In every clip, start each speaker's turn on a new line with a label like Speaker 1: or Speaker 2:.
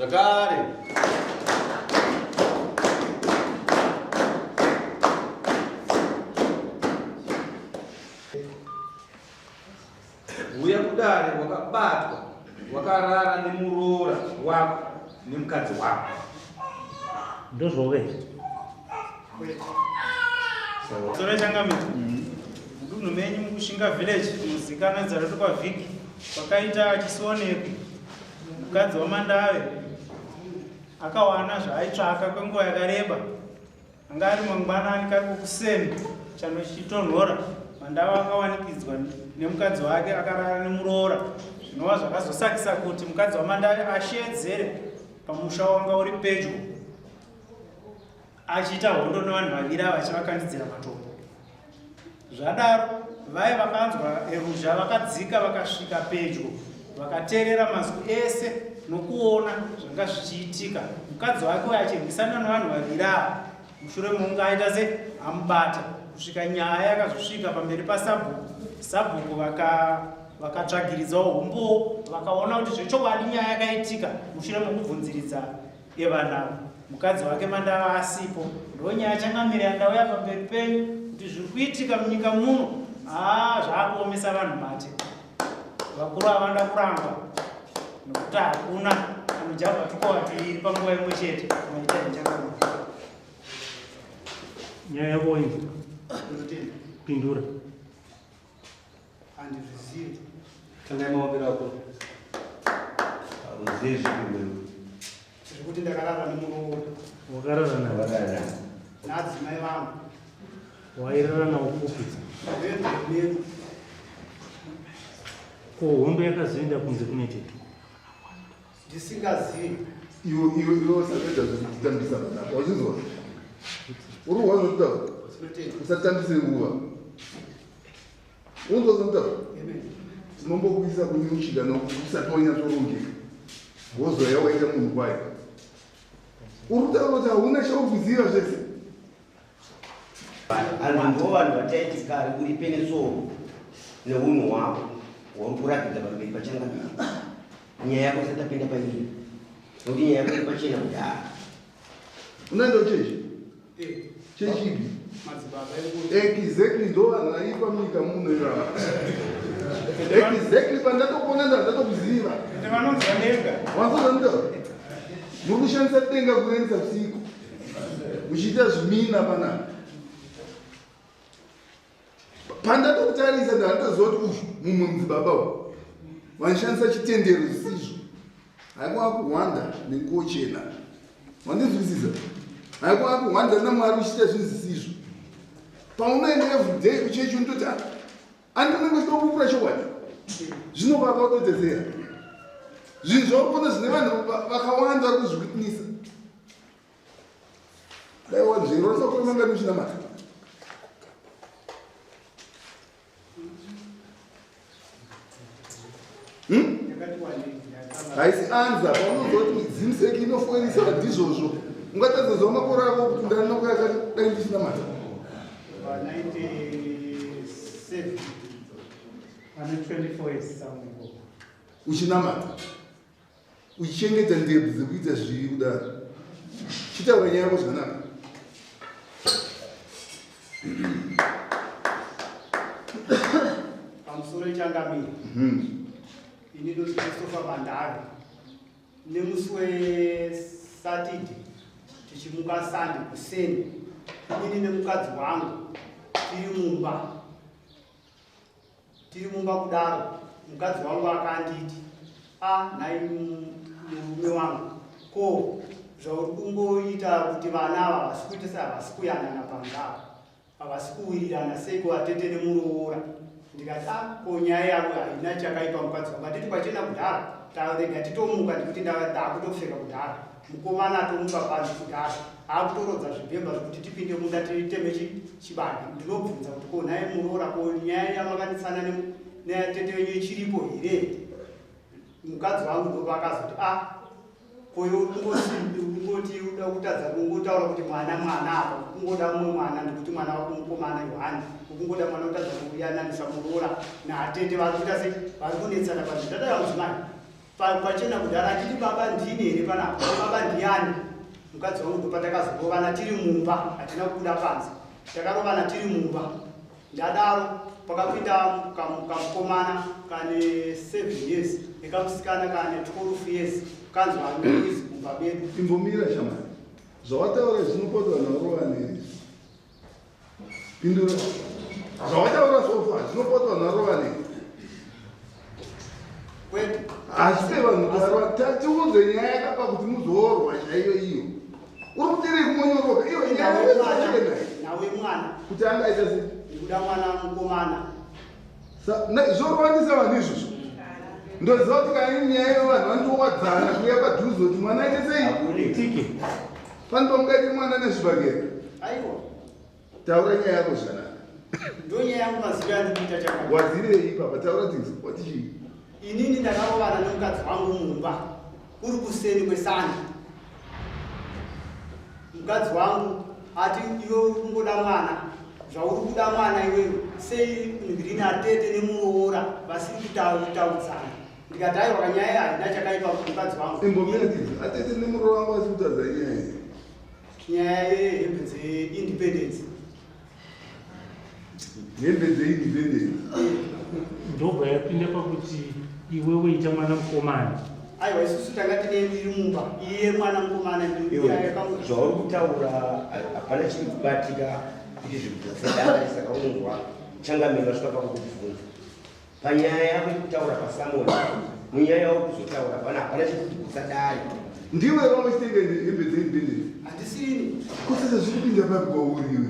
Speaker 1: Zvakare Uya kudare wakabatwa wakarara nemuroora wako nemukadzi wako.
Speaker 2: Ndozvove.
Speaker 3: Sora changamire. Mudunhu menyu muKushinga village muzikanwa zita kwaVhiki kwakaita chisionekwi mukadzi waMandave akawana zvaaitsvaka kwenguva yakareba. Anga ari mangwanani kari kokuseni chando chichitonhora, Mandava akawanikidzwa nemukadzi wake akarara nemuroora zvinova zvakazosakisa kuti mukadzi waMandave asheedzere pamusha wanga uri pedyo achiita hondo nevanhu vaviri ava achivakandidzira matombo. Zvadaro, vaye vakanzwa ruzha vakadzika vakasvika pedyo vakateerera mazwi ese nokuona zvanga zvichiitika. Mukadzi wake uyo achirwisana nevanhu vaviri ava mushure mokunge aita se amubata kusvika nyaya yakazosvika pamberi pasabhuku. Sabhuku vakatsvagiridzawo humbowo vakaona kuti zvechokwadi nyaya yakaitika mushure mokubvunziridza Evana ava mukadzi wake Mandava asipo ndonyaya changamire yandauya pamberi penyu kuti zviri kuitika munyika muno haa zvaakuomesa vanhu mate vakuru avanda kurangwa nokuti hakuna anojamba tukowa tuiri panguva imwe chete maita inchangamire.
Speaker 2: Nyaya yako inzwa. Pindura.
Speaker 4: Handizvizivi.
Speaker 1: Tangai maombero ako. Hauzivi zvipi wewe.
Speaker 4: Zvekuti ndakarara nemuroora.
Speaker 2: Wakarara naye.
Speaker 1: Wakarara naye.
Speaker 4: Naadzimai vangu.
Speaker 2: Wairara nawo kupi?
Speaker 4: Medu.
Speaker 2: Ko hondo yakazoenda kunze kunoitei?
Speaker 4: Ndisingazivi.
Speaker 5: Iwe iwe iwe usapedza zvekutambisa panapa. Wazvinzwa? Uri kuhwa zvekutaura? Usatambise nguva. Unzwa zvekutaura? Tinombokuisa kunyuchi kana usati wanyatsorongeka. Wozouya waita munhu kwaye. Uri kutaura kuti hauna chauri kuziva zvese.
Speaker 6: Vanhu ndo vanhu vataiti kare uri penesoro neunhu hwako hwauri kuratidza pamberi pachangamire. Nyaya yako isati tapinda pairi nekuti nyaya yako iri pachena kuti haa.
Speaker 5: Unoenda kuchechi? Chechi ipi? Exactly ndo vanhu vaipa munyika muno ivava. Exactly pandatokuona ndatokuziva.
Speaker 3: Vanonzwa denga.
Speaker 5: Wanzwa zvanditaura? Muri kushandisa denga kuendesa usiku. Muchiita zvimina panapa. Pandatokutarisa ndatoziva kuti uyu mumwe mudzibaba uyu vanishandisa chitendero zvisizvo. Haikwa kuhwanda nenguo chena. Wandinzwisisa? Haikwa kuhwanda naMwari uchiita zvinhu zvisizvo. Paunoenda everyday kuchechi unototi ah, andi unenge uchida kupupura chokwadi. Zvino baba utotedzera. Zvinhu zvauri zvine vanhu vakawanda vari kuzviwitnessa. Dai wanzvera unofanira mangani uchinamata. Hmm? Haisi anza paunonzwa kuti zimsek inofoirisa ndizvozvo. Ungatadza zuva makore ako kuti ndani makore akati dai ndichinamata.
Speaker 3: 97 ane 24 years somewhere.
Speaker 5: Uchinamata. Uchichengeta ndebvu dzekuita zvivi kudaro. Chitaura nyaya yako zvakanaka.
Speaker 4: Pamusoro ichangamire. Ini ndoti Christopher Bandari. Nemusi weSaturday tichimuka Sunday kuseni. Inini nemukadzi wangu tiri mumba. Tiri mumba kudaro mukadzi wangu akanditi a nhai murume wangu ko zvauri kungoita kuti vana ava havasi kuita se havasi kuyanana panze apa havasi kuwirirana seiko vatete nemuroora ndikati a ko nyaya yavo haina chakaipa mukadzi wangu anditi kwachena kudhara tarega titomuka ndikuti ndakutopfeka kudhara Mukomana atomuka panze kudhara akutorodza zvibhemba zvekuti tipinde munda titeme chibage. Ndinobvunza kuti ko nhai muroora ko nyaya yamakanetsana netete venyu ichiripo here? Mukadzi wangu ndopakazoti ah ko iwe kungoti uda kutadza kungotaura kuti mwana mwana apa kungoda mumwe mwana ndikuti mwana wako mukomana Yohani ukungoda mwana kutadza kuyananisa muroora natete vari kuita sei vari kunetsana panze ndadara mudzimai. Pachena kudhara achiti baba ndini here panapa, baba ndiyani? Mukadzi wangu ndopatakazorovana tiri mumba, hatina kubuda panze, takarovana tiri mumba. Ndadaro pakapinda kamukomana kane 7 years nekamusikana kane 12 years kanzwa noise mumba medu.
Speaker 5: Imbomira shamwari, zvawataura zvinopota vanhu varovana here? Pindura. Zvawataura so far zvinopota vanhu varovana here?
Speaker 4: Kwete.
Speaker 5: Hazvipe vanhu kuti varova. Tiudze nyaya yakapa kuti muzoorwa chaiyo iyo. Uri kutirei kumonyoroka iyo nyaya yepachena.
Speaker 4: Nawe mwana.
Speaker 5: Kuti anga aita sei?
Speaker 4: Ndikuda mwana mukomana.
Speaker 5: Zvorwadzisa vanhu izvozvo. Ndoziva kuti kana iri nyaya iyo vanhu vanotowadzana kuuya padhuze kuti mwana aite sei?
Speaker 2: Tike.
Speaker 5: Pane pamungaite mwana nezvibhakera.
Speaker 4: Aiwa.
Speaker 5: Taura nyaya yako zvakanaka.
Speaker 4: Ndonyaya yangu maziviro andikuita chakadai.
Speaker 5: Wazirei ipapa taura tinzi wati chii?
Speaker 4: Inini ndakarovana nemukadzi wangu mumba kuri kuseni kwesande. Mukadzi wangu ati iwe uri kungoda mwana zvauri kuda mwana iwewe sei ngirini atete nemuroora vasiri kutaudzana ndikati aiwa kanyaya haina chakaipa mukadzi wangu.
Speaker 5: Imbomira tinzi atete nemuroora wangu vasiri kutaudza nyaya iyi.
Speaker 4: Nyaya yehembe dzeindependence.
Speaker 5: Hembe dzeindependence.
Speaker 2: Ndobva yapinda pakuti iwe woita mwana mukomana.
Speaker 4: Aiwa isusu tanga tine mbiri mumba iye mwana mukomana
Speaker 6: Iwe zvauri kutaura hapana chiri kubatika kuti zvikudare saka unonzwa changamire vasvika pakukubvunza panyaya yako yekutaura pasamoni munyaya yauri kuzotaura pana hapana chekuti kusadare.
Speaker 5: Ndiwe wanga uchitenga hembe dzeindependence.
Speaker 4: Handisini.
Speaker 5: Kusasa zviri kupinda papi kwauri iwe?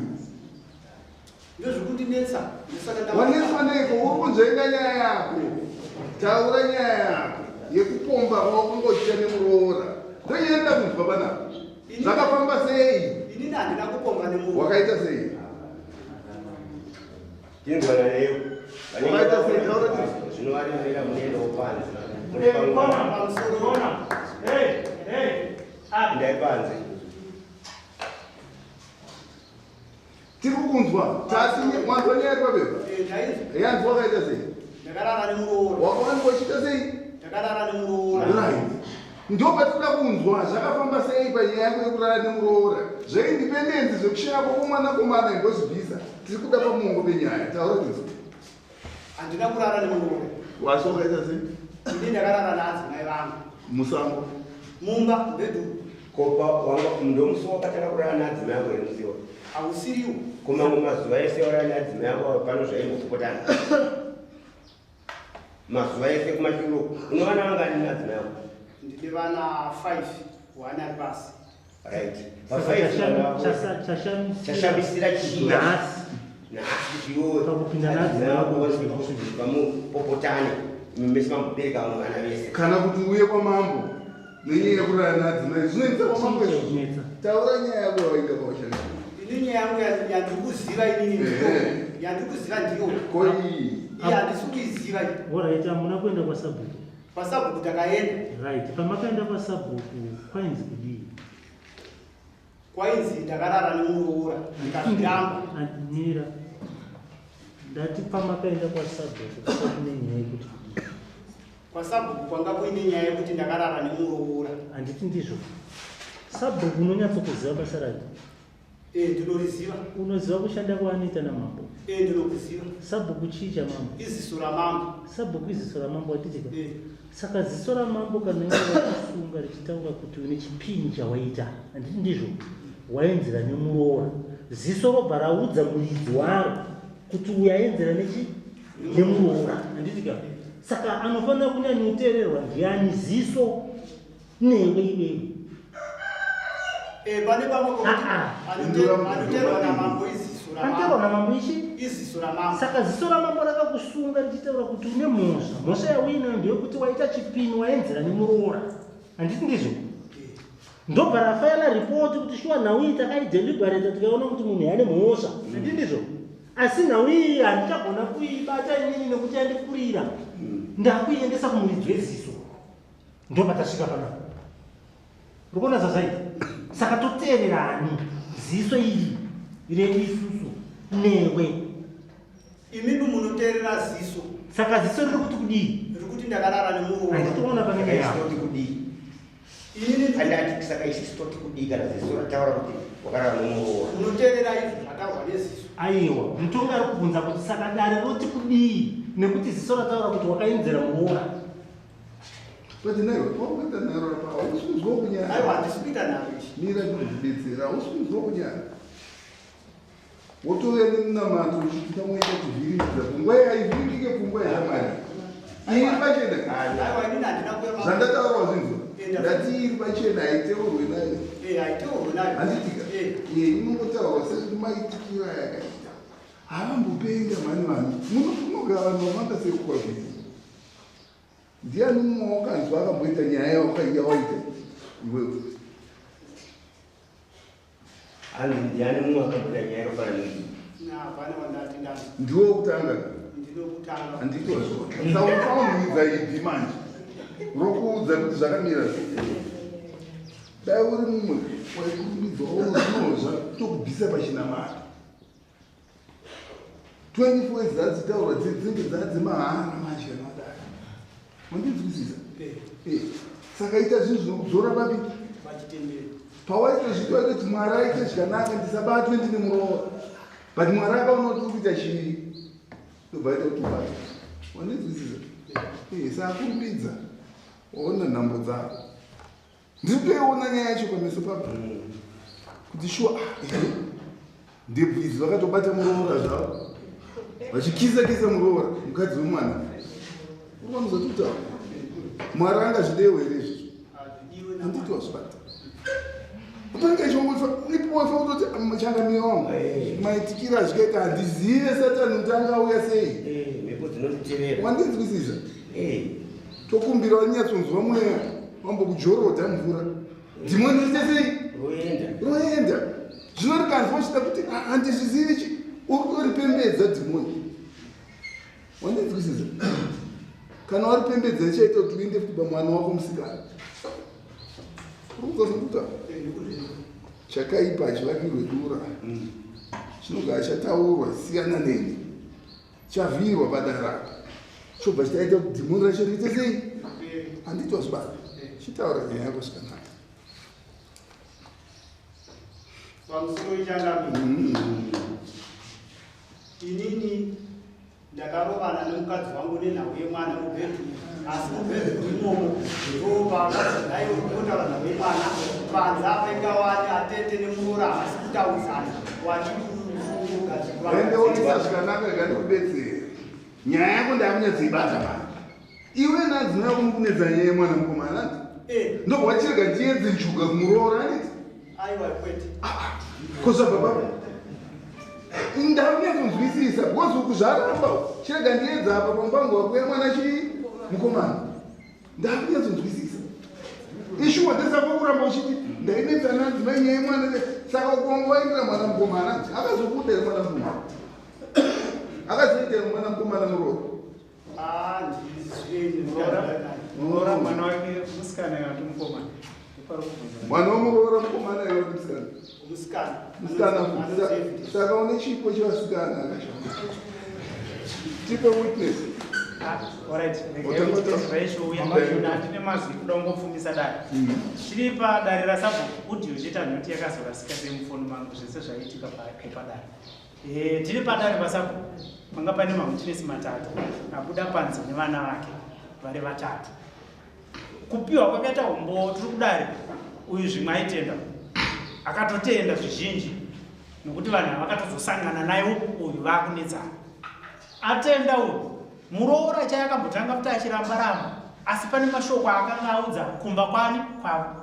Speaker 4: Ndozvikundinetsa. Ndosaka nda
Speaker 5: Wanetswa neiko? Uri kunzvenga nyaya yako. Taura nyaya yako yekupomba kwawakanga uchiita nemuroora. Ndonyaya ndida kunzwa panapa. Zvakafamba sei?
Speaker 4: Inini handina kupomba nemuroora.
Speaker 5: Wakaita sei?
Speaker 6: Tinzwana neyo.
Speaker 5: Wakaita sei? Taura tinzwe.
Speaker 6: Zvinovaremera munoendawo panze.
Speaker 3: Hey, kona, kona. Hey, hey. Ah.
Speaker 6: Endai panze.
Speaker 5: Tiri kukunzwa. Tasi wanzwa nyaya yako beba.
Speaker 4: Eh, ndainzwa.
Speaker 5: Yanzwa wakaita sei?
Speaker 4: Ndakarara nemuroora.
Speaker 5: Wakawanikwa uchiita sei?
Speaker 4: Ndakarara nemuroora.
Speaker 5: Right. Ndo patinoda kunzwa zvakafamba sei panyaya yako yekurara nemuroora. Zveindependence zvekushaya kwako mwanakomana imbozvibvisa. Tiri kuda pamongo penyaya. Taura tinzwe.
Speaker 4: Handina kurara nemuroora.
Speaker 5: Wasi wakaita sei?
Speaker 4: Ini ndakarara naadzimai vangu.
Speaker 5: Musango.
Speaker 4: Mumba, bedroom.
Speaker 6: Kopa wanga ndomusi wakatanga kurara naadzimai ako here musiwo?
Speaker 4: Hausiriwo.
Speaker 6: Ko mamwe mazuva ese warara naadzimai ako pano zvaimbopopotana. Mazuva ese kumashuro une vana vangani naadzimai ako?
Speaker 4: Ndine vana 5, one ari pasi.
Speaker 6: Right. Pa
Speaker 2: Saka
Speaker 6: 5 vana vako.
Speaker 2: Chashamisira
Speaker 6: Chashamisira chii?
Speaker 2: Nhasi.
Speaker 6: Nhasi chiwo.
Speaker 2: Pakupinda naadzimai
Speaker 6: Adzimai
Speaker 2: ako
Speaker 6: ako kuti pamupopotane. Mese mamubereka vamwe vana vese.
Speaker 5: Kana kuti uye kwamambo nenyaya yekurara naadzimai zvinoitisa kwamambo izvo.
Speaker 2: Chinetsa.
Speaker 5: Taura nyaya yako yawainga pawashanda.
Speaker 4: Ini nyaya yangu yandikuziva inini ndiyo.
Speaker 5: Ehe.
Speaker 4: Yandikuziva ndiyo.
Speaker 5: Ko iyi
Speaker 4: Iyi handisi kuiziva iyi.
Speaker 2: Alright, hamuna kuenda kwasabhuku.
Speaker 4: Kwasabhuku takaenda.
Speaker 2: Right, pamakaenda kwasabhuku kwainzi kudii?
Speaker 4: Kwainzi ndakarara nemuroora ndikazviramba.
Speaker 2: Mira. Ndati pamakaenda kwasabhuku kune nyaya yekuti kudii?
Speaker 4: Kwasabhuku kwanga kuine nyaya yekuti ndakarara nemuroora.
Speaker 2: Handiti ndizvo. Sabhuku unonyatsokuziva basa rake.
Speaker 4: Eh, ndinoriziva.
Speaker 2: Unoziva kushanda kwaanoita namambo.
Speaker 4: Eh, ndinokuziva.
Speaker 2: Sabhuku chii chamambo?
Speaker 4: Iziso ramambo.
Speaker 2: Sabhuku iziso ramambo handiti ka?
Speaker 4: Eh.
Speaker 2: Saka ziso ramambo kana iwe wakusunga richitaura kuti une chipini chawaita, handiti ndizvo? Waenzera nemuroora. Ziso robva raudza muridzi waro kuti uyu aenzera nechi nemuroora, handiti ka? Saka anofanira kunyanyoteererwa ndiani? Ziso newe iwewe.
Speaker 4: Eh, pane pamwe pokuti
Speaker 2: Ah, ah.
Speaker 4: anoteerwa namambo iziso ramambo.
Speaker 2: Anoteerwa namambo ichi?
Speaker 4: Iziso ramambo.
Speaker 2: Saka ziso ramambo rakakusunga richitaura kuti une mhosva. Mhosva yauinayo ndeyekuti waita chipini waenzera nemuroora. Handiti ndizvo? Ndobva rafaila ripoti kuti shuwa nhau iyi takaideliberata tikaona kuti munhu ane mhosva. Handiti ndizvo? Asi nhau iyi handichagona kuibata inini nekuti yandikurira. Ndakuiendesa kumuridzi weziso. Ndobva tasvika panapa. Urikuona zvazvaita? Saka toteererani ziso iri redu isusu newe.
Speaker 4: Imimi munoteerera ziso.
Speaker 2: Saka ziso riri kuti kudii?
Speaker 4: Riri kuti ndakarara nemuroora.
Speaker 2: Handitoona pane nyaya.
Speaker 6: Saka toti kudii?
Speaker 4: Inini
Speaker 6: Andati saka isusu toti kudii kana ziso rataura kuti wakarara nomuroora?
Speaker 4: Unoteerera izvo zvataurwa neziso.
Speaker 2: Aiwa, mutongi ari kubvunza kuti saka dare roti kudii nekuti ziso rataura kuti wakaenzera muroora.
Speaker 5: But naiwe pakuita nharo apa hausi kunzwa kunyara.
Speaker 4: Aiwa, handisi kuita nharo ichi.
Speaker 5: Mira ndikuzvibetsera, hausi kunzwa kunyara. Wotouya nemunamato uchiti pamwe ichakuvhiringidza pfungwa iyi haivhiringike pfungwa yeshamwari. Iri pachena.
Speaker 4: Aiwa, inini handina kuuya
Speaker 5: Zvandataura wazvinzwa. Ndati iri pachena haiteurwe nayo.
Speaker 4: Eh, haiteurwe nayo.
Speaker 5: Handitika.
Speaker 4: Eh.
Speaker 5: Eh, inongotaurwa sezvimaitikiro ayakaita. Havambopenga mhani vanhu. Munogara vanhu vamanga sekukwavhiri. Ndiani mumwe wakanzwa akamboita nyaya yawaita iwewe?
Speaker 6: Hanzi ndiani mumwe akamboita nyaya yakafanana neiyi?
Speaker 4: Hapana wandati ndani.
Speaker 5: Ndiwe wokutanga.
Speaker 4: Ndinokutanga.
Speaker 5: Handiti wazviona. Saka unofanira idi manje. Rokuudza kuti zvakamira sei. Dai uri mumwe waikurumidzwa unozvinozva tokubvisa pachinamato. 24 years dzadzitaurwa dzinenge dzadzemahara manje kana wadaro. Wandinzwisisa? Eh. Saka ita zvinhu zvinokudzora papi?
Speaker 4: Pachitendero.
Speaker 5: Pawaita zviito waita kuti Mwari aite zvakanaka ndisabatwe ndine muroora. But Mwari akaona kuti uri kuita chivi. Ndobva aita kuti ubatwe. Wandinzwisisa? Eh, saka kurumidza. Waona nhambo dzako. Ndiri kutoiona nyaya yacho pameso pako. Kuti shuwa ah, eh, ndebvu idzi vakatobata muroora zvavo. Vachikisa kisa muroora mukadzi wemwana. Uri vanozotitaura. Mwari angazvidewo here izvozvo? Handiti wazvibata. Utonge chongofa ipofa kutoti changamire wangu. Maitikiro azvikaita handizive Satani kuti angauya sei.
Speaker 6: Mhepo dzinonditevera.
Speaker 5: Wandinzwisisa? Tokumbira wanyatsonzwa mweya wambokujorodha mvura. Dhimoni riite sei?
Speaker 6: Roenda.
Speaker 5: Roenda. Zvino rikanzwa uchida kuti ah, handizvizivi chi uri kutoripembedza dhimoni. Wandinzwisisa? Kana waripembedza ichaita kuti uende futi pamwana wako musikana. Uri kunzwa zvandikutaura? Chakaipa hachivakirwe dura. Chinogara chataurwa siyana neni. Chavhirwa padare apa. Chobva chitaita kuti dhimoni racho riite sei? Handiti wazvibata. Chitaura nyaya yako zvakanaka.
Speaker 4: Pamusoro changamire. Inini ndakarovana nemukadzi wangu nenhau yemwana mubhedhuru, asi mubhedhuru imomo ndopaakazodai kutaura nhau yemwana. Panze apa ingawani atete nemuroora havasi kutaudzana,
Speaker 5: Ende woita zvakanaka rega ndikubetsere. Nyaya yako ndakunyatsoibata manje. Iwe nadzimai yako mukunetsa nyaya yemwana mukomana ati? Ndobva wachirega ndiedze njuga kumuroora anditi?
Speaker 4: Aiwa, kwete.
Speaker 5: Ko zvabva papi? Ndakunyatsonzwisisa because uku zvaramba. Chirega ndiedze apa pamupango wako yemwana chii mukomana. Ndakunyatsonzwisisa. Ishuwa ndesaka kuramba uchiti ndainetsana nadzimai nyaya yemwana saka ukongo waindira mwana mukomana akazokuda here mwana mukomana? Akazoita here mwana mukomana muroora?
Speaker 3: Muroora mwana wake musikana kana kuti mukomana? Ndopari kubvunza.
Speaker 5: Mwana wemuroora mukomana here kuti musikana?
Speaker 4: Musikana.
Speaker 5: Musikana. Saka une chipo chevasikana akashanda. Tipe witness.
Speaker 3: Alright,
Speaker 5: Otanga-
Speaker 3: ndine mazwi kuda kungopfumisa dare. Tiri padare rasabhuku audio chete nhoti yakazorasika semufoni mangu zvese zvaiitika padare. Tiri padare pasabhuku panga pane mawitness matatu abuda panze nevana vake vari vatatu. Kupiwa kwakaita umbowo tiri kudare uyu zvimwe aitenda, akatotenda zvizhinji nokuti vanhu ava vakatozosangana naye uyu vakunetsana. Atenda uyu muroora chai akambotanga kuti achiramba ramba, asi pane mashoko aakanga audza kumba kwani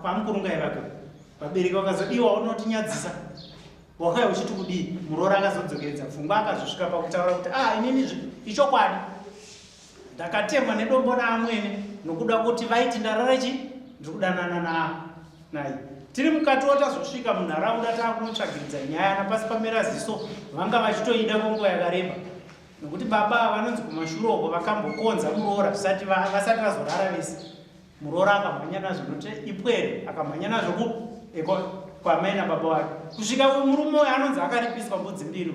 Speaker 3: kwamukurungai vake. Vabereki vakazodiwa unotinyadzisa wakauya uchiti kudii. Muroora akazodzokeredza pfungwa akazosvika pakutaura kuti ah, inini ichokwadi ndakatemwa nedombo naamwene nokuda kuti vaiti ndarara chi ndiri kudanana naye. Tiri mukati tazosvika munharaunda taakunotsvagiridza nyaya napasi pamera ziso vanga vachitoida kwenguva yakareba nokuti baba vanonzi kumashure uko vakambokonza muroora vasati vazorara vese. Muroora akamhanya nazvo nokuti ipwere, akamhanya nazvo kwamai nababa wake kusvika murume uyu anonzi akaripiswa mbudzi mbiri.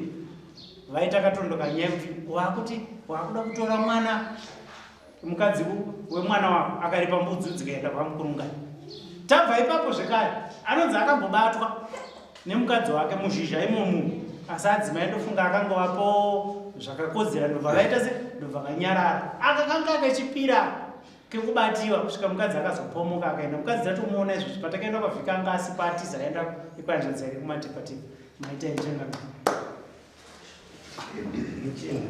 Speaker 3: Vaita katondoka nyaya kuti wakuti wakuda kutora mwana. Mukadzi wemwana wako akaripa mbudzi dzikaenda kwamukurungani. Tabva ipapo zvekare anonzi akambobatwa nemukadzi wake muzhizha imomu, asi adzimai ndofunga akangovapo zvakakodzera, ndobva vaita se ndobva vanyarara. Aka kanga kechipira kekubatiwa kusvika mukadzi akazopomoka akaenda. Mukadzi tatomuona izvozvi patakaenda kwavhiki anga asipo, atiza aenda ikwanzvadzi yake kumatipatipa. Maita ichengamiri.
Speaker 6: Muchinda,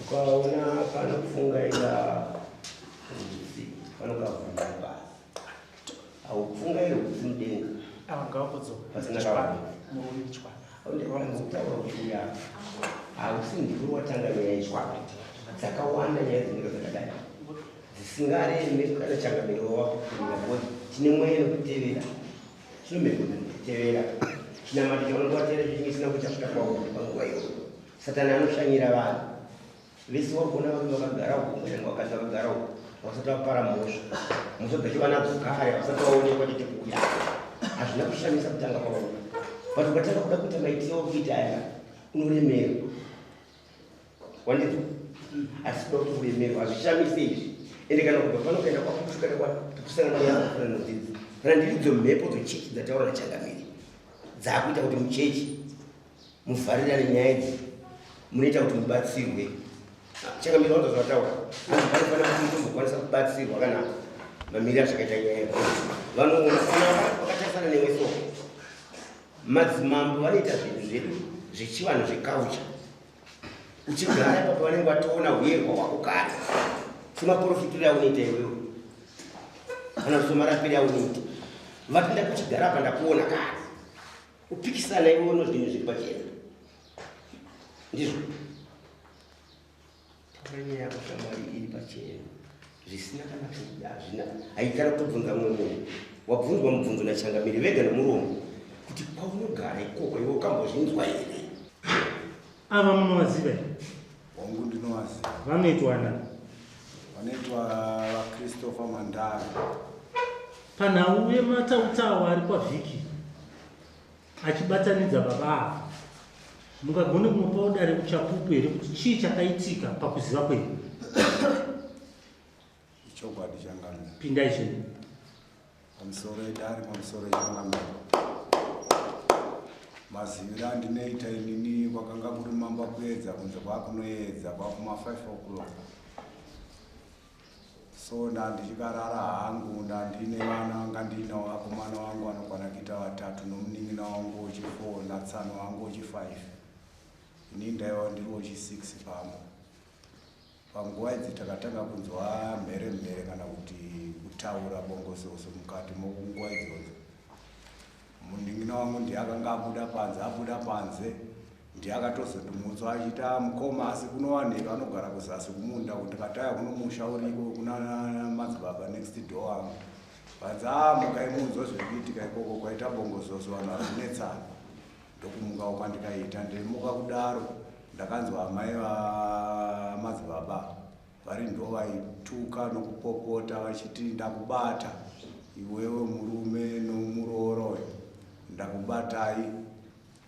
Speaker 6: ukaona panopfungaira utsi panokavhunga pasi, haupfungairi utsi mudenga.
Speaker 3: Ava ngavakudzoka.
Speaker 6: Pasina
Speaker 3: Chikwana.
Speaker 6: kavhunga.
Speaker 3: Murume chikwana.
Speaker 6: Kutaura kuti uya hausi ndiwe watanga nyaya yechwapa. Dzakawanda nyaya dzinenge dzakadai dzisingareme kana changamiro wako because tine mweya wekutevera, tine mhepo dzekutevera. Chinamato chaunenge wateera chinenge chisina kuchasvika kwauri panguva iyoyo. Satani anoshanyira vanhu vese. Vari kuona varume vakagara uko, kunyange vakadzi vakagara uko, havasati vapara mhosva. Mhosva dzacho vanadzo kare, havasati vaonekwa chete kuuya. Hazvina kushamisa kutanga kwauri, but ukatanga kuda kuita maitiro okuita aya unoremerwa. Wandinzwa? Asi kuda kuti uremerwa hazvishamise izvi. Ende kana kubva pano kuenda kwakusvika kusangana neakafanana nodzidzi, kana ndiridzo mhepo dzechechi dzataura nachangamiri dzaakuita kuti muchechi muvharirane nyaya idzi, munoita kuti mubatsirwe. Changamiri vanza zvataura, hanzi panofanira kuti mutombokwanisa kubatsirwa kana mamiriro azvakaita nyaya iyi. Vanoona kana vakatarisana newe. So madzimambo vanoita zvinhu zvedu zvechivanhu, zvekaucha. Uchigara ipapo vanenge vatoona huyerwa hwako kare, semaprofitiro aunoita iwewe kana somarapiri aunoita. Vati ndakuchigara apa, ndakuona kare upikisana iwewe nozvinhu zviri pachena. Ndizvo, taura nyaya yako shamwari, iri pachena zvisina kana kuda, hazvina haikana kutobvunza mumwe munhu. Wabvunzwa mubvunzo nachangamiri vega nomuromo kuti kwaunogara ikoko iwe ukambozvinzwa here?
Speaker 2: Ava munovaziva here?
Speaker 7: Hongu, ndinovaziva.
Speaker 2: Vanoitwa nani?
Speaker 7: Vanoitwa vaChristopher Mandara.
Speaker 2: Panhau yematautawo ari kwavhiki achibatanidza baba ava, mungagone kumupawo dare uchapupu here kuti chii chakaitika pakuziva kwenyu?
Speaker 7: Ichokwadi, changamire.
Speaker 2: Pindai zvenyu.
Speaker 7: Pamusoro edare, pamusoro echangamire. Maziviro andinoita inini, kwakanga kuri mamba kuedza, kunze kwakunoedza kwakuma 5 o'clock. So ndandichikarara hangu, ndandine vana vanga ndiinawo, vakomana vangu vanokwana kuita vatatu nomunin'ina wangu wechi4 natsano wangu wechi5. Ini ndaiva ndiri wechi6 pamba. Panguva idzi takatanga kunzwa mhere mhere kana kuti kutaura bongozozo mukati mokunguva idzodzo. Munin'ina wangu ndiye akanga abuda panze. Abuda panze ndiye akatozondimutsa achiti, "Mukoma, asi kunowanhero anogara kuzasi kumunda." Ndikati, "Aya, kuno musha uriko kuna madzibaba next door angu." Vanzi, "A, mukai munzwe zviri kuitika ikoko, kwaita bongozozo, vanhu vari kunetsana." Ndokumukawo kwandikaita. Ndeimuka kudaro ndakanzwa amai vamadzibaba vari ndo vaituka nokupopota vachiti, "Ndakubata iwewe murume nomuroora uyu, ndakubatai.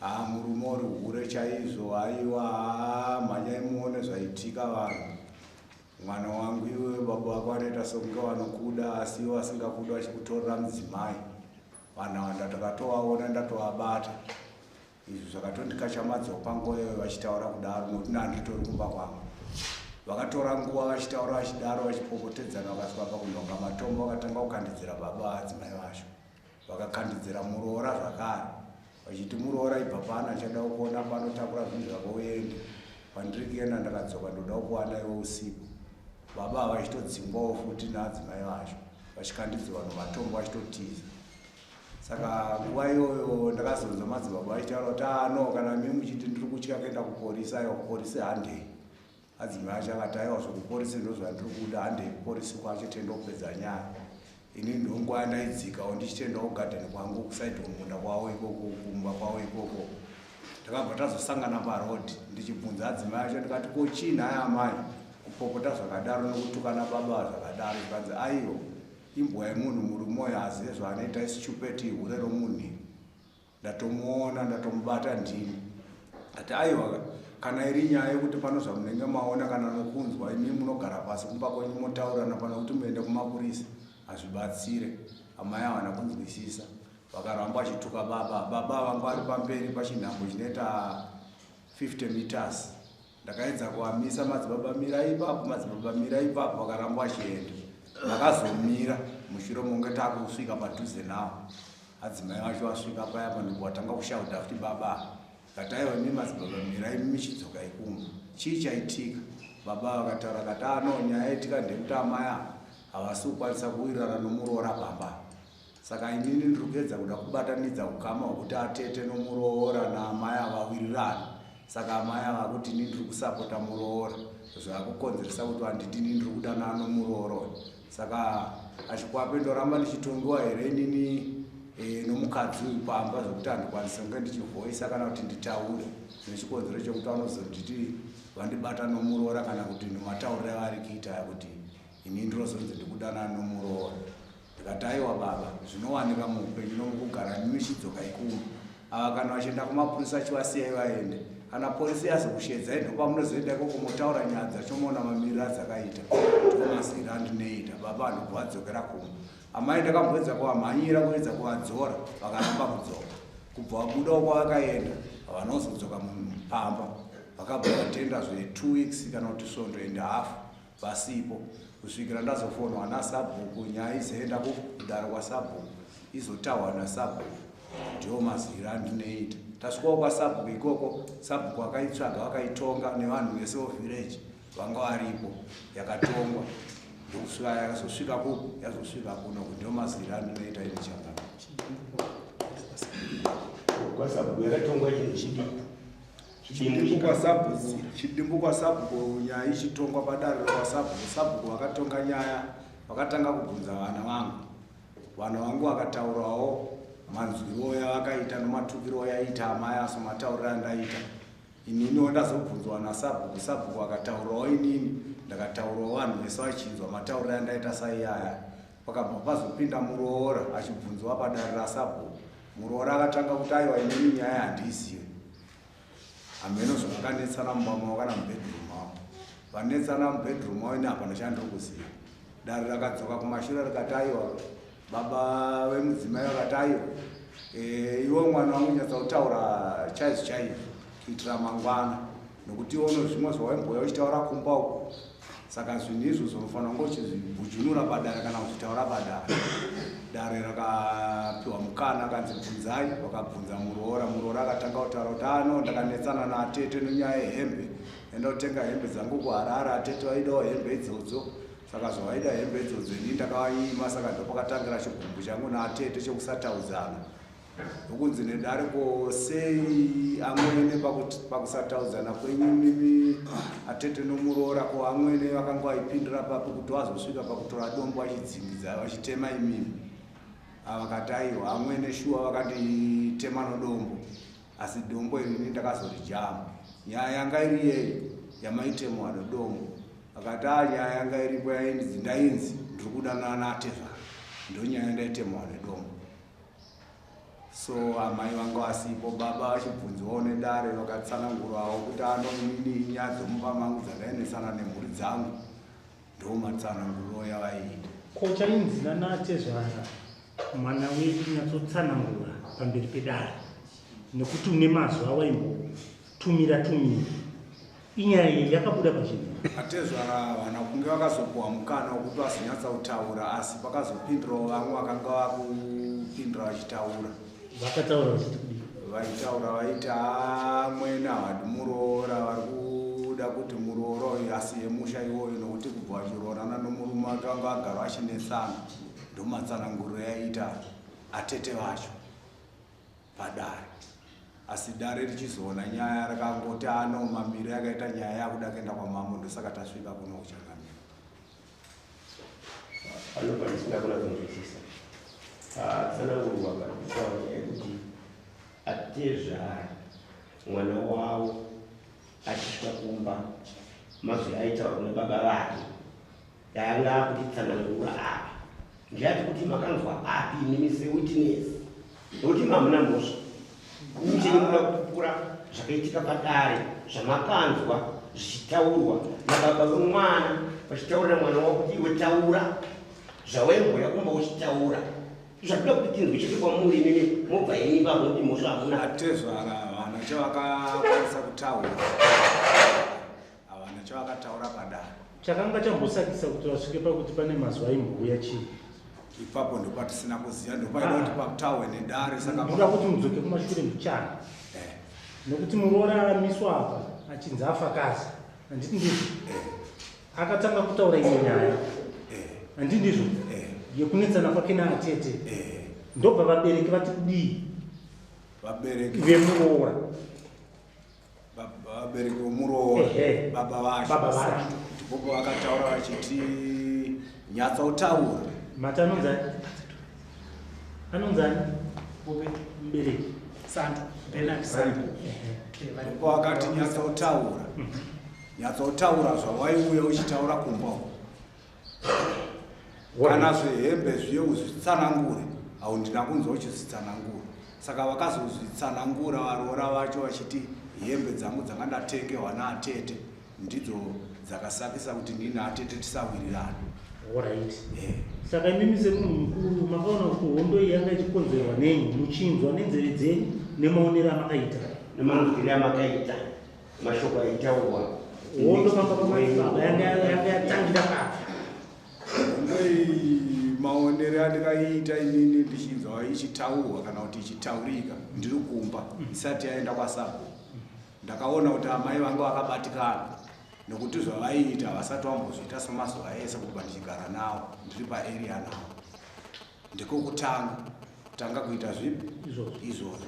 Speaker 7: Ha, murume uri hure chaizvo. Aiwa, ha, mhanyai muone zvaitika vanhu. Mwana wangu iwewe, baba vako vanoita sokunge vanokuda asi iwe vasingakuda, vachikutorera mudzimai. Vanhu ava ndatakatovaona, ndatovabata." Izvi zvakatondikachamadzawo panguva iyoyo vachitaura kudaro, nokuti nanditori kumba kwangu. Vakatora nguva vachitaura vachidaro, vachipopotedzana. Vakasvika pakunhonga matombo, vakatanga kukandidzira baba vadzimai vacho, vakakandidzira muroora zvakare, vachiti, "Muroora, ibva pano, achada kukuona pano, takura zvinhu zvako uende. Pandiri kuenda ndakadzoka ndoda kukuwana iwe usiku." Baba ava vachitodzingwawo futi naadzimai vacho, vachikandidzirwa nematombo vachitotiza. Saka nguva iyoyo ndakazonzwa madzibaba vachitaura kuti, "Ano kana mi muchiti ndiri kutya kuenda kuporisi, aiwa, kuporisi handei." Adzimai acho akati, "Aiwa, zvokuporisi ndo zvandiri kuda, handei kuporisi kwacho tiende kupedza nyaya." Ini ndonguva ndaidzikawo ndichitendawo kugadheni kwangu kusaidi kumunda kwavo ikoko, kumba kwavo ikoko. Takabva tazosangana parodhi, ndichibvunza adzimai acho ndikati, "Ko chii nhai amai, kupopota zvakadaro nokutukana baba zvakadaro?" Zvikanzi, "Aiwa, imbwa yemunhu murume uyo, azive zvaanoita, istupid, hure romunhu, ndatomuona, ndatomubata ndini." Ati, "Aiwa." Kana iri nyaya yekuti pano zvamunenge maona kana nokunzwa, imi munogara pasi kumba kwenyu motaurana, pano kuti muende kumapurisa hazvibatsire. Amai havana kunzwisisa, vakaramba vachituka baba. Baba vanga vari pamberi pachinhambo chinoita 50 meters. Ndakaedza kuvamisa, madzibaba mira ipapo, madzibaba mira ipapo, vakaramba vachienda. Vakazomira mushure monge takusvika padhuze navo. Adzimai vacho vasvika paya panobva vatanga kushaudha kuti baba kataiwa imi madzibaba mirai michidzoka ikumba, chii chaitika? Baba vakataura kati ano nyaya yaitika ndekuti amai ava havasi kukwanisa kuwirirana nomuroora pamba, saka inini ndiri kuedza kuda kubatanidza ukama hwekuti atete nomuroora naamai avawirirana. Saka amai ava kuti ini ndiri kusapota muroora, zvakukonzeresa kuti vanditi ini ndiri kudanana nomuroora uyu. Saka achikwape ndoramba ndichitongiwa here inini nomukadzi uyu pamba, zvokuti handikwanisi kunge ndichivhoisa kana kuti nditaure nechikonzero chekuti vanozonditi vandibata nomuroora, kana kuti nomatauriro avari kuita kuti ini ndinozonzi ndikudanana nomuroora. Ndikati aiwa baba, zvinowanika muupenyu nomukugara, nimichidzoka ikumba. Ava kana vachienda kumapurisa chivasiyai vaende, kana porisi yazokushedzai ndopamunozoenda ikoko motaura nyaya dzacho moona mamiriro adzakaita. Ndomazira andinoita. Baba vanobva vadzokera kumba. Amai ndakamboedza kuvamhanyira kuedza kuvadzora, vakaramba kudzoka. Kubva vabudawo kwavakaenda havanozodzoka pamba. Vakabva vatenda zve 2 weeks kana kuti svondo and half vasipo, kusvikira ndazofonwa nasabhuku, nyaya izoenda kudaro kwasabhuku izotahwa nasabhuku. Ndiwo mazira andinoita. Tasvikawo kwasabhuku ikoko, sabhuku vakaitsvaga vakaitonga nevanhu vese vovillage vanga varipo, yakatongwa ndokusvika yakazosvika kuku yazosvika kuno. Ndiwo mazira andinoita ine changano.
Speaker 6: Kwasabhuku yakatongwa chinhu chidiki.
Speaker 7: Chidimbu kwasabhuku nyaya ichitongwa padare kwasabhuku, sabhuku vakatonga nyaya, vakatanga kubvunza vana vangu. Vana vangu vakataurawo manzwiro yavakaita nomatukiro yaita amai aso, matauriro andaita ininiwo. Ndazobvunzwa nasabhuku, sabhuku akataurawo, inini ndakataurawo, vanhu vese vachinzwa matauriro andaita saiyaya. Pakabva pazopinda muroora achibvunzwa padare rasabhuku. Muroora akatanga kuti aiwa, inini nyaya handiizive, hameno zvavakanetsana mumba mavo kana mubedroom mavo. Vanetsana mubedroom mavo, ini hapana chandiri kuziva. Dare rakadzoka kumashure rikati aiwa, baba vemudzimai vakati aiwa, iwe mwana wangu nyatsa kutaura chaizvo chaizvo kuitira mangwana, nokuti iwono zvimwe zvawaimbouya uchitaura kumba uko, saka zvinhu izvozvo unofanira kunge uchizvibhujunura padare kana kuzvitaura padare. Dare rakapiwa mukana, akanzi bvunzai. Vakabvunza muroora. Muroora akatanga kutaura kuti ano ndakanetsana naatete nenyaya yehembe, enda kutenga hembe dzangu kuHarare, atete vaidawo hembe idzodzo, saka zvavaida hembe idzodzo ini ndakavaima, saka ndopakatangira chigumbu changu naatete chekusataudzana. Nokunzi nedare, ko sei amwene pakusataudzana kwenyu mimi atete nomuroora, ko amwene vakanga vaipindira papi kuti vazosvika pakutora dombo vachidzingidza vachitema imimi? Vakati aiwa, amwene shuwa vakanditema nodombo, asi dombo iri ini ndakazorijama. Nyaya yanga iri yei yamaitemwa nodombo? Akati a nyaya yanga iripo yainzi ndainzi ndiri kudanana natezvara, ndo nyaya ndaitemwa nedombo. So amai vanga vasipo, baba vachibvunzwawo nedare vakatsanangurawo kuti ano inini nyaya dzomumba mangu dzandainetsana nemhuri dzangu, ndo matsananguro yavaiita.
Speaker 2: Ko chainzi nanatezvara mwana wedu, nyatsotsanangura pamberi pedare, nekuti une mazwi awaimbotumira tumira. Inyaya iyi yakabuda pachinhu.
Speaker 7: Atezvara vana kunge vakazopuwa mukana wekuti vazonyatsa kutaura, asi pakazopindurawo vamwe vakanga vakupindura vachitaura.
Speaker 2: Vakataura vachiti kudii?
Speaker 7: Vaitaura vaiti amwene havadi muroora, vari kuda kuti muroora uyu asiye musha iwoyo, nokuti kubva vachiroorana nomurume wake vanga vagara vachinetsana. Ndomatsananguriro yaiita atete vacho padare, asi dare richizoona nyaya rakangoti ano mamiro yakaita nyaya yakuda kuenda kwamambo, ndosaka tasvika kuno kuchangamira.
Speaker 6: Pano pandisina kuna kunzwisisa tsanangurwa pakutaura nyaya yekuti atezvara mwana wavo achisvika kumba, mazwi aitaura kuna baba vake yaanga akutitsanangura apa ndiyati kuti makanzwa api imimi sewitness, nokuti mamuna mhosva, imi chenyu muda kupupura. Zvakaitika padare zvamakanzwa zvichitaurwa nababa vemwana vachitaurira mwana wavo kuti iwe taura zvawaimboya kumba uchitaura. Zvatoda kuti tinzwe chete kwamuri imimi mobva henyu ipapo nokuti mhosva hamuna.
Speaker 7: Atezvara havana chavakakwanisa kutaura, havana chavakataura padare.
Speaker 2: Chakanga chambosakisa kuti vasvike pakuti pane mazwi aimbouya chii?
Speaker 7: Ipapo ndopatisina kuziva, ndopaida kuti pataurwe nedare. Saka
Speaker 2: ndoda kuti mudzoke kumashure mbichana, nekuti muroora amiswa apa achinzi afakazi, handiti ndizvo? Akatanga kutaura imwe nyaya, handiti ndizvo? Yekunetsana kwake naatete. Ndobva vabereki vati kudii?
Speaker 7: Vabereki
Speaker 2: vemuroora.
Speaker 7: Vabereki vomuroora, baba vacho.
Speaker 2: Baba vacho.
Speaker 7: Ndipo vakataura vachiti nyatsotaura.
Speaker 2: Mati anonzani? Anonzani? Mubereki.
Speaker 3: Santo, Bernard Santo.
Speaker 7: Ndipo vakati nyatsotaura. Nyatsotaura zvawaiuya uchitaura kumba uko. Kana zvehembe zviye uzvitsanangure, haundina kunzwa uchizvitsanangura. Saka vakazozvitsanangura varoora vacho vachiti hembe dzangu dzanga ndatengerwa naatete ndidzo dzakasakisa kuti ndini naatete tisawirirana.
Speaker 2: Alright. Saka imimi semunhu mukuru makaona kuti hondo iyi yanga ichikonzerwa nei, muchinzwa nenzeve dzenyu nemaonero amakaita?
Speaker 6: Nemanzwire amakaita mashoko aitaurwa.
Speaker 2: Hondo pamba pamadzibaba yanga yatangira papi?
Speaker 7: Hondo iyi maonero andikaiita inini ndichinzwa ichitaurwa kana kuti ichitaurika ndiri kumba isati yaenda kwasabhuku, ndakaona kuti amai vangu vakabatikana nekuti zvavaiita havasati vambozviita semazuva ese kubva ndichigara navo ndiri paarea navo. Ndekokutanga tanga kuita zvipi izvozvo.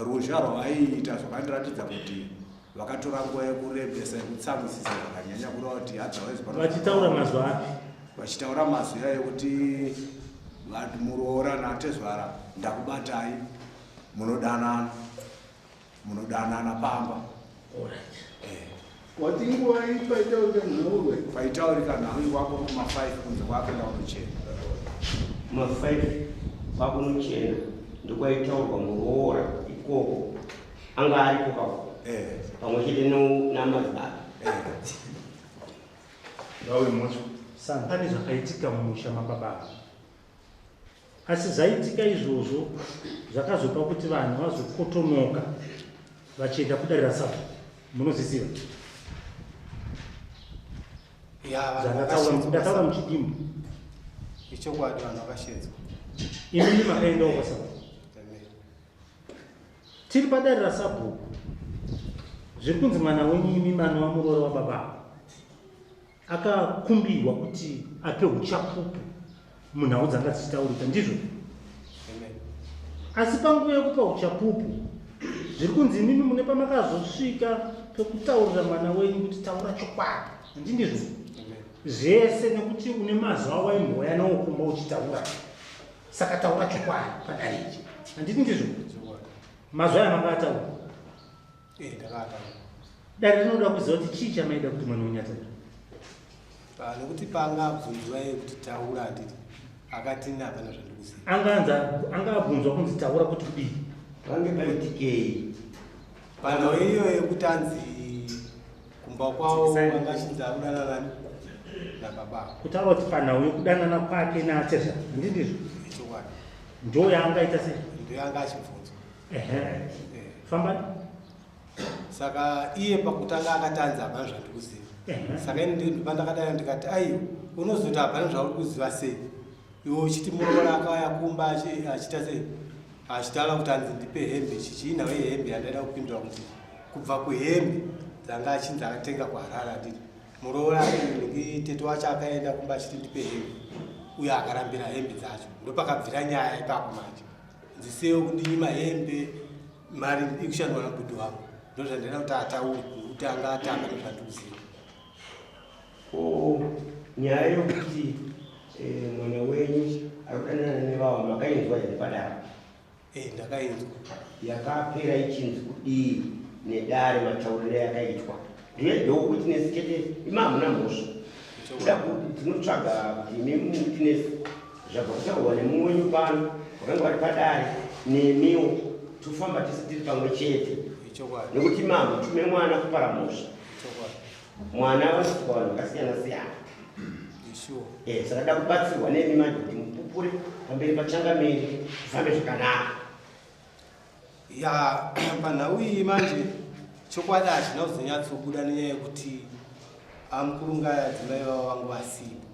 Speaker 7: Ruzha rwavaiita zvakandiratidza kuti vakatora nguva yekurebesa yekutsamwisisa zvakanyanya, kureva kuti otherwise pano-
Speaker 2: Vachitaura mazwi api?
Speaker 7: Vachitaura mazwi ayo ekuti muroora natezvara ndakubatai munodanana, munodanana pamba.
Speaker 5: Wati nguva iyi paitaurika nhau?
Speaker 7: Paitaurika nhau ikwako kuma5 kunze kwakuenda kunochena.
Speaker 6: Kuma5 kwakunochena ndokwaitaurwa muroora ikoko, anga ariko kako pamwe chete namadzibaba.
Speaker 1: Ngawe mhosva.
Speaker 2: Saka pane zvakaitika mumusha mababa, asi zvaitika izvozvo zvakazopa kuti vanhu vazokotonoka vachienda kudare rasabhuku. Munozviziva?
Speaker 3: Ya, vanhu
Speaker 2: Ndataura muchidimbu.
Speaker 3: Ichokwadi, vanhu vakashedzwa.
Speaker 2: Imimi makaendawo kwasabhuku. Tiri padare rasabhuku, zviri kunzi mwana wenyu imi manova muroora wababa akakumbirwa kuti ape uchapupu munhau dzanga dzichitaurika, ndizvo? Asi panguva yekupa uchapupu zviri kunzi imimi mune pamakazosvika pekutaurira mwana wenyu kuti taura chokwadi, handi ndizvo? Zvese nekuti une mazwi awaimbouya nawo kumba uchitaura, saka taura chokwadi padare ichi, handiti ndizvo? Mazwi aya makaataura?
Speaker 3: Ndakaataura.
Speaker 2: Dare rinoda kuziva kuti chii chamaida kuti mwana wenyu ataura.
Speaker 3: Nekuti panga abvunzwa iye kuti taura, handiti? Akati ini hapana zvandikuziva.
Speaker 2: Anga abvunzwa kunzi taura kuti kudii?
Speaker 6: Pange paitikei?
Speaker 3: Panhau iyo yekuti anzi kumba kwavo vanga achinzi akudanana nani nababa.
Speaker 2: Kutaura kuti panhau yekudanana kwake naatezvara, handi ndizvo?
Speaker 3: Chokwadi.
Speaker 2: Ndo yaangaita sei?
Speaker 3: Ndo yanga achibvunzwa.
Speaker 2: Ehe, fambani.
Speaker 3: Saka iye pakutanga akati anzi hapana zvandikuziva. Saka ini ndopandakadara ndikati, aiwa, unozoti hapana zvauri kuziva sei iwe uchiti muroora akauya kumba achiita sei, achitaura kuti anzi ndipe hembe chichii? Nawe hembe yandaida kupindura kuti kubva kuhembe dzanga achinzi akatenga kuHarare, anditi muroora nenge tete wacho akaenda kumba achiti ndipe hembe, uye akarambira hembe dzacho. Ndopakabvira nyaya ipapo manje, nzisewo kundinyima hembe, mari ikushandwa nabhudhi wangu. Ndo zvandaida kuti ataure, nekuti anga atanga nezvandikuziva.
Speaker 6: Ko nyaya yokuti mwana wenyu ari kudanana nevavo makainzwa here padare?
Speaker 3: Ndakainzwa.
Speaker 6: Yakapera ichinzi kudii nedare, matauriro yakaitwa? Ndowitness chete, imi hamuna mhosva. Kuda kuti tinotsvaga kuti imi muwitness zvabva kutaurwa nemumwe wenyu pano vakanga vari padare, nemiwo tofamba tese tiri pamwe chete. Nekuti mamutume mwana kupara mhosva. Mwana vanotuka vanhu vakasiyana siyana. Eh, saka da kubatsirwa nemi manje kuti mupupure pamberi pachangamiri zvifambe zvakanaka.
Speaker 8: Ya, panhau iyi manje chokwadi hachina kuzonyatsobuda nenyaya yekuti amukurungaya adzimai vavo vangu vasipo.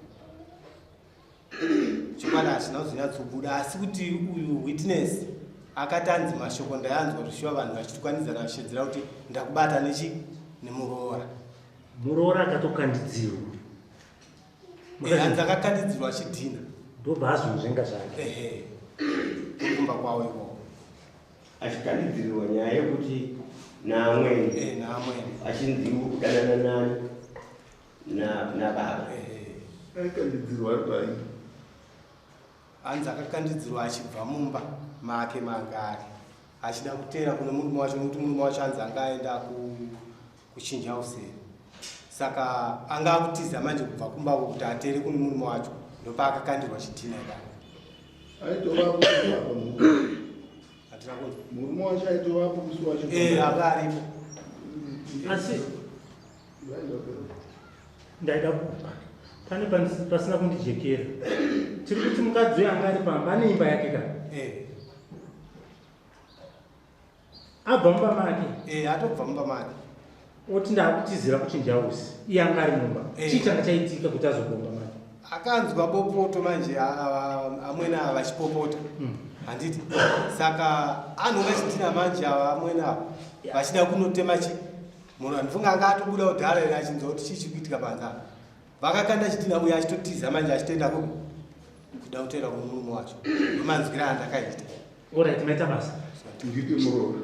Speaker 8: Chokwadi hachina kuzonyatsobuda asi kuti uyu witness akati anzi mashoko ndayanzwa zvishuwa vanhu vachitukanidzana vachishedzera kuti ndakubata nechi nemuroora.
Speaker 2: Muroora akatokandidzirwa.
Speaker 8: Hanzi akakandidzirwa achidhina.
Speaker 2: Ndobva azonzvenga zvake.
Speaker 8: Ehe. Kumba kwavo ikoko.
Speaker 6: Achikandidzirirwa nyaya yekuti naamwene.
Speaker 8: Eh, naamwene.
Speaker 6: Achinzi kudanana nani na nababa.
Speaker 8: Ehe.
Speaker 5: Aikandidzirwa ari pai?
Speaker 8: Hanzi akakandidzirwa achibva mumba make maanga ari. Achida kuteera kune murume wacho nekuti murume wacho hanzi anga aenda kuchinja useri. Saka anga akutiza manje kubva kumba kuti ateere kune murume wacho ndopaakakandirwa chidhina ipapo.
Speaker 5: Aitovapo apa murume.
Speaker 8: Hatina kunzwa.
Speaker 5: Murume wacho aitovapo musi wacho.
Speaker 8: Eh, anga aripo.
Speaker 2: Asi ndaida pane pasina kundijekera. Tiri kuti mukadzi uyu anga ari pamba ane imba yake ka?
Speaker 8: Eh.
Speaker 2: Abva mumba make.
Speaker 8: Eh, atobva mumba make.
Speaker 2: Oti ndakutizira kuchinja house. Iye anga ari mumba.
Speaker 8: Eh.
Speaker 2: Chii changa chaitika kuti azobva mumba make?
Speaker 8: Akanzwa bopoto manje amwene ava vachipopota. Handiti. Saka anonga chidhina manje ava amwene ava vachida kunotema chi munhu andifunga anga atobuda kudhara here achinzwa kuti chii chiri kuitika panze apa. Vakakanda chidhina uye achitotiza manje achitoenda kuda kuteera kune murume wacho. Ndomanzwira andakaita.
Speaker 2: Alright, maita basa.
Speaker 5: Ndipe muroora.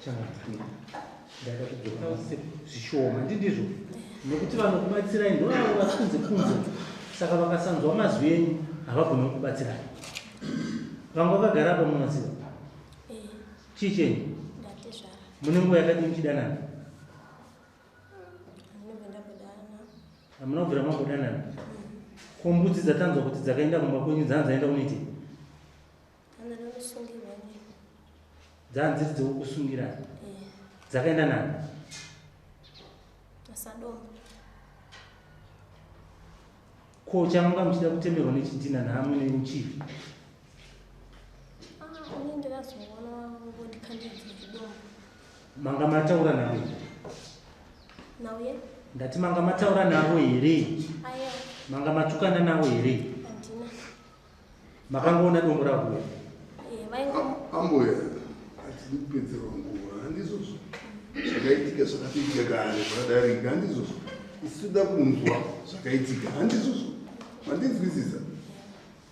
Speaker 2: Changamire. Ndaida kudzoka zvishoma, ndindizvo. Nekuti vanokubatsirai ndoavo vari kunze kunze. Saka vakasanzwa mazwi enyu havagoni kukubatsirai. Vanga vakagara apa munoziva.
Speaker 9: Eh.
Speaker 2: Chii chenyu?
Speaker 9: Ndatezvara.
Speaker 2: Mune nguva yakadini muchidanana? Hamuna kubvira mambodanana? Ko mbudzi dzatanzwa kuti dzakaenda kumba kwenyu dzanzi dzaenda kunoitei? Dzanzi dziri dzekukusungirai. Dzakaenda nani? Ko chamanga muchida kutemerwa nechidhina naamwene chii? Manga mataura navo here? Ndati manga mataura navo here? Manga matukana navo here? Makangoona dombo ravo here?
Speaker 5: Ambuya, hatidi kupedzerwa nguva, handizvozvo. Zvakaitika zvakatoitika kare zvakadarika, handizvozvo. Isu toda kunzwa zvakaitika, handizvozvo. Mandinzwisisa?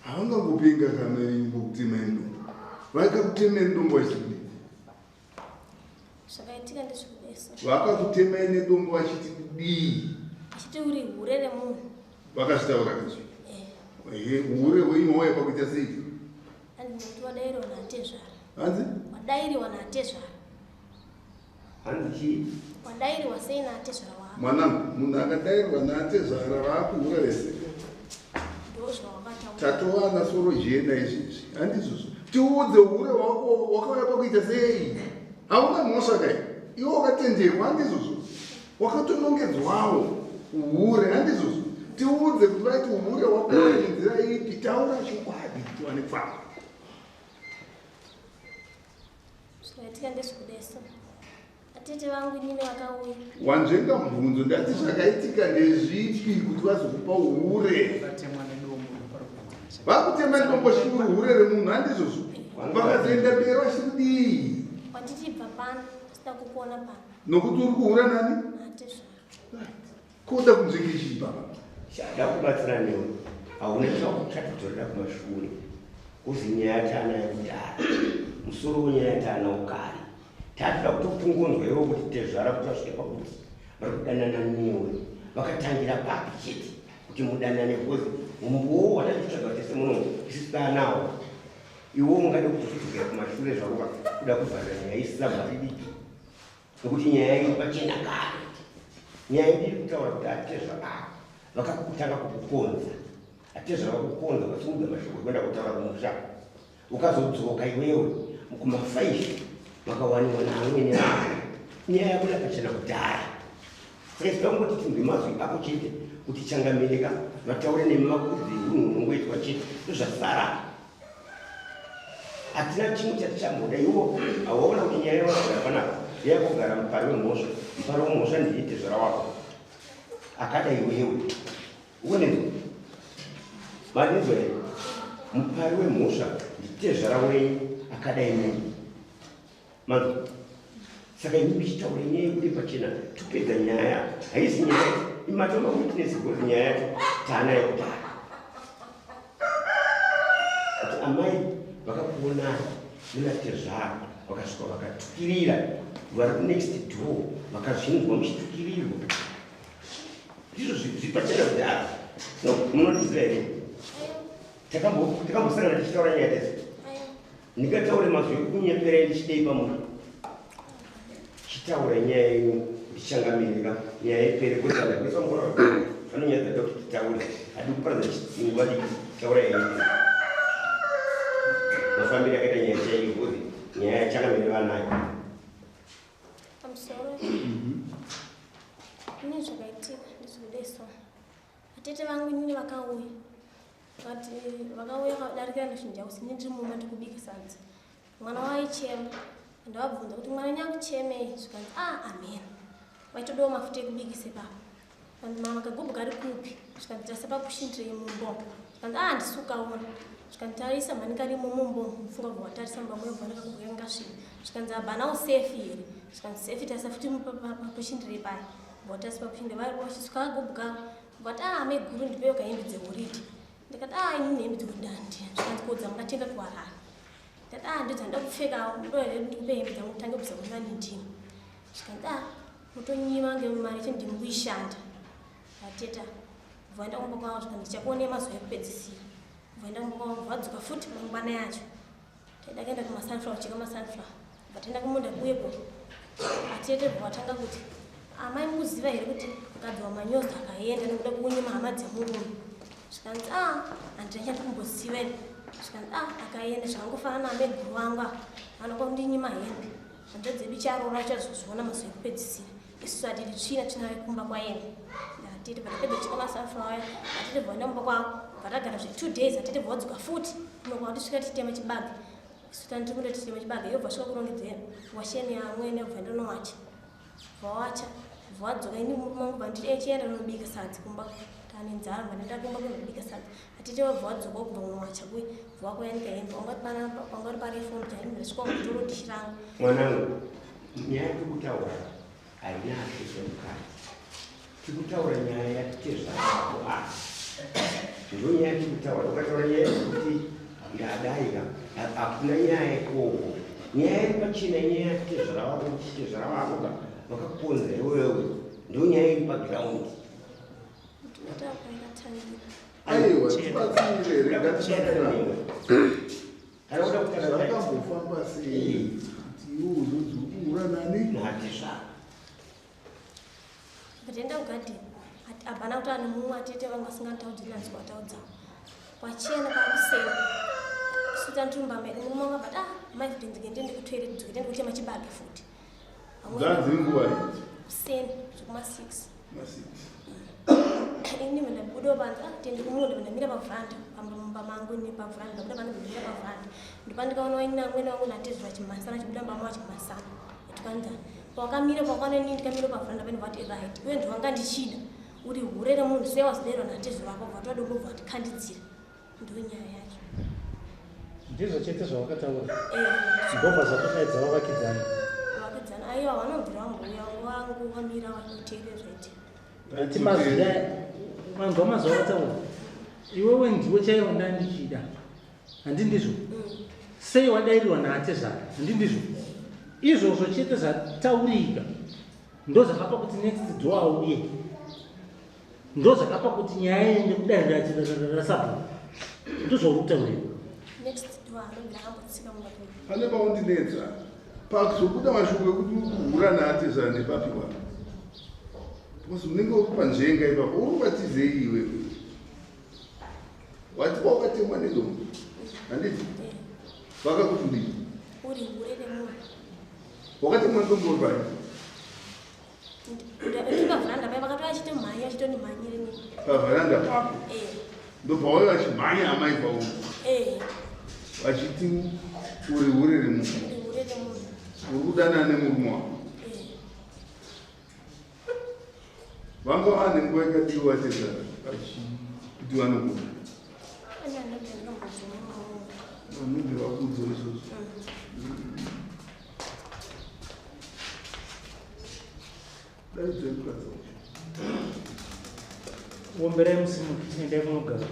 Speaker 5: Havangangopenga kana ingokutemai dombo. Vakakutemai dombo vachiti kudii?
Speaker 9: Zvakaitika ndezvekudesa.
Speaker 5: Vakakutemai nedombo vachiti kudii?
Speaker 9: Vachiti uri hure remunhu.
Speaker 5: Vakazvitaura izvo. Ehe, hure hwenyu hwauya pakuita sei?
Speaker 9: Hanzi nekuti wadairiwa naatezvara.
Speaker 5: Hanzi?
Speaker 9: Wadairiwa naatezvara.
Speaker 6: Hanzi chii?
Speaker 9: Wadairiwa sei naatezvara wako?
Speaker 5: Mwanangu, munhu akadairwa naatezvara vaakuhura vese.
Speaker 9: Ndozvawakataura.
Speaker 5: Tatowana soro jena izvezvi, handizvozvo. Tiudze hure hwako wakauya pakuita sei? Hauna mhosva kai? Iwe wakatenderwa, handizvozvo. Wakatonongedzwawo uhure, handizvozvo. Tiudze kuti vaiti uhure hwako nenzira ipi, taura chokwadi tiwane pfava.
Speaker 9: Zvakaitika ndezvekudesa. Atete vangu inini vakauya.
Speaker 5: Wanzvenga mubvunzo, ndati zvakaitika ndezvipi kuti vazokupa uhure? Vakutema dombo chikuru hure remunhu, handizvozvo. Vakazoenda mberi vachikudii?
Speaker 9: Wanditi ibva pano, usina kukuona pano.
Speaker 5: Nokuti uri kuhura nani?
Speaker 9: Atezvara.
Speaker 5: Koda kunzvenga chii baba?
Speaker 6: Chada kubatsira newe. Hauna chakutidzorera kumashure. Kuzi nyaya tanayo kudhara. Musoro wenyaya tanawo kare. Tatoda kutopungunzwa iwe kuti tezvara kuti vasvike pakuti vari kudanana newe. Vakatangira papi chete kuti mudanane because umbowo watachitsvaga tese muno isusu taanawo. Iwe ungade kuti tidzokere kumashure zvako kuda kuvharira nyaya isina mari diki. Nekuti nyaya iri pachena kare. Nyaya iri kutaura kuti atezvara vakakutanga kukukonza. Atezvara vakukonza vasimudza mashoko ekuenda kutaura kumusha. Ukazodzoka iwewe kuma 5 Makawaniwa naamwene ako. Nyaya yabuda pachena kudhara. Saka tikangoti tinzwe mazwi ako chete kuti changamireka vataure nemi vakuudze hunhu hunongoitwa chete ndozvasara. Hatina chimwe chatichamboda iwo hawaona kuti nyaya yawakugara panapa ndeyakugara mupari wemhosva. Mupari wemhosva ndiye tezvara wako akada iwewe. Ukunenzwa? Mandinzwa here? Mupari wemhosva nditezvara wenyu akada imimi. Manzwa? Saka imi muchitaura nyaya yekuti pachena topedza nyaya. Haisi nyaya imatoma witness because nyaya yacho taanayo kudhara. Kuti amai vakakuonai muna tezvara vakasvika vakatukirira vari kunext door vakazvinzwa muchitukirirwa. Ndizvo zviri pachena kudhara. No, munondiziva here? Takambosangana tichitaura nyaya tese. Ndingataure mazwi ekunyeperai ndichidei pamuri. Chitaura nyaya yenyu ndichangamirira nyaya ipere kwete vanhu vese vangora vane nyaya dzada kuti titaure. Hadi kuparadza nguva diki taura yenyu. Mafambiro akaita nyaya chaiyo because nyaya yachangamire vanayo.
Speaker 9: Pamusoro. Ini zvakaitika ndizvodeso. Atete vangu inini vakauya. Vati vakauya vakadarikira ndochinja kuti ini ndiri mumba ndikubika sadza. Mwana waichema. Ndavabvunza kuti mwana nyakuchemei zvikanzi ah amen. Vaitodawo mafuta ekubikisa ipapo. Zvikanzi mama kagubhu kari kupi? Zvikanzi tarisa pakushindirei mumba. Zvikanzi ah handisi kukaona. Zvikanzi tarisa mhani karimo mumba umu. Mufunga kubva watarisa mumba muya ubva kagubhu kanga kasviba. Zvikanzi habanawo sefi here? Zvikanzi sefi tarisa futi pakushindirei paya. Bva watarisa pakushindirei varipo vachisuka kagubhu kavo. Vati ah maiguru ndipewo kahembe dzehoridhe. Ndikati ah inini hembe dzehoridhe handina. Zvikanzi ko dzamungatenga kuHarare. Ndikati ah ndidzo dzandida kupfekawo. Ndoda here ndikupe hembe dzangu mutange kubvisa kuti nani ndini. Zvikanzi ah mutonyima ngemari yacho ndimi kuishanda. Vateta vaenda kumba kwavo zvikanzi ndichakuonei mazuva ekupedzisira. Vaenda kumba kwavo vadzoka futi mangwana yacho. Taida kuenda kumasunflower kucheka masunflower. Vataenda kumunda kuyepo. Atete vatanga kuti amai mukuziva here kuti mukadzi wamanyoza akaenda nekuda kunyima hama dzemurume. Zvikanzi ah handina chandikumboziva ini. Zvikanzi ah akaenda zvakangofanana naamaiguru vangu ava vanoda kundinyima hembe. Hanzvadzi dzedu icharoora uchazozviona mazuva ekupedzisira. Isusu hatidi tsvina tsvina yekumba kwaenda. Atete patapedza kucheka masunflower aya atete vaenda kumba kwavo vatagara zve 2 days atete vadzoka futi kuno kwatisvika tichitema chibage. Isu tandiri kuenda tichitema chibage yobva svika kurongedzera washeni yamwene yobva ndonowacha. Vawacha vadzoka ini murume wangu vanditi chienda nonobika sadza kumba tane nzara vandaenda kumba kunobika sadza. Atete vabva vadzoka kubva kunowacha kuya vakuyanika hembe wangati panapa panga uri parefomu chaimo ndasvika kutoro dishi rangu.
Speaker 6: Mwanangu, nyaya yatiri kutaura haina hazvo mukati. Tiri kutaura nyaya yatitezvara vako ava. Ndiyo nyaya yatiri kutaura. Ukataura nyaya yekuti ndadaika, hakuna nyaya ikoko. Nyaya iri pachena inyaya yatitezvara vako kuti tezvara vako ka vakakukonzera iwewe. Ndiyo nyaya iri pagiraundi.
Speaker 9: Ndinotaura yakatangira.
Speaker 5: Aiwa, tibatsire, rega tibatsirane.
Speaker 6: Kana uda kutaura
Speaker 5: Zvakambofamba sei kuti iwe uzonzi uri kuhura nani?
Speaker 6: Natezvara.
Speaker 9: Ndataenda kugadheni hapana kutaura nemumwe atete vangu vasinganditaudziri handisi kuvataudzawo. Kwachena kwakuseni isu tandiri mumba medu murume wangu akati ah mai futi ndike ndiende kutoilet ndidzoke ndiende kuchema chibage futi.
Speaker 5: Dzadzi nguva idzi?
Speaker 9: Kuseni zvekuma 6.
Speaker 5: Ma 6.
Speaker 9: Ini ndabuda panze ah tiende kumunda ndamira pavhuranda pamba mangu ini pavhuranda ndabuda panze ndamira pavhuranda. Ndopandikaona ini amwene wangu natezvara chimasana chibuda mumba mavo chimasana. Tikanzana. Pawakamira pawakaona inini ndikamira pavhuranda pene vati right iwe ndiwanga ndichida uri hure remunhu sei wazodairwa natezvara wako bva toda kumbobva watikhandidzira. Ndiyo nyaya yacho.
Speaker 2: Ndizvo chete zvawakataura.
Speaker 9: Eh.
Speaker 2: Ndobva zvatodaidza vavakidzani.
Speaker 9: Vavakidzani aiwa vanobvira vambouya vangu vamira vakuteerera zvaitika.
Speaker 2: Ati mazwi manzwa mazwi awakataura. Iwewe ndiwe chaiwo ndandichida. Handi ndizvo? Sei wadairirwa naatezvara? Handi ndizvo? Izvozvo chete zvataurika ndo zvakapa kuti next door auye. Ndo zvakapa kuti nyaya iende kudare rasabhuku. Ndo zvauri kutaurira.
Speaker 9: Next door anobvira akambotsika mumba pedu.
Speaker 5: Pane paundinetsa pakuzobuda mashoko ekuti uri kuhura naatezvara nepapi wapi? Because unenge uri panzvenga ipapo, uri kubatizei iwewe? Wati wakatemwa nedombo, handiti? Vakakuti kudii?
Speaker 9: Uri hure remunhu.
Speaker 5: Wakatemwa nedombo uri pai?
Speaker 9: Ndiri pavharanda paya vakatouya vachitomhanya vachitondimhanyira inini.
Speaker 5: Pavharanda papo?
Speaker 9: Eh.
Speaker 5: Ndobva vauya vachimhanya amai pauri.
Speaker 9: Eh.
Speaker 5: Vachiti uri hure remunhu.
Speaker 9: Uri hure remunhu.
Speaker 5: Uri kudanana nemurume wako.
Speaker 9: Eh.
Speaker 5: Vanga vane nguva yakadii vatezvara vachiti vanokuda?
Speaker 9: Ani andobva ndikambobvuma.
Speaker 5: Vanobva vakuudza izvozvo. Daidzai mukadzi wacho.
Speaker 3: Womberai musimuke, endai kunogara.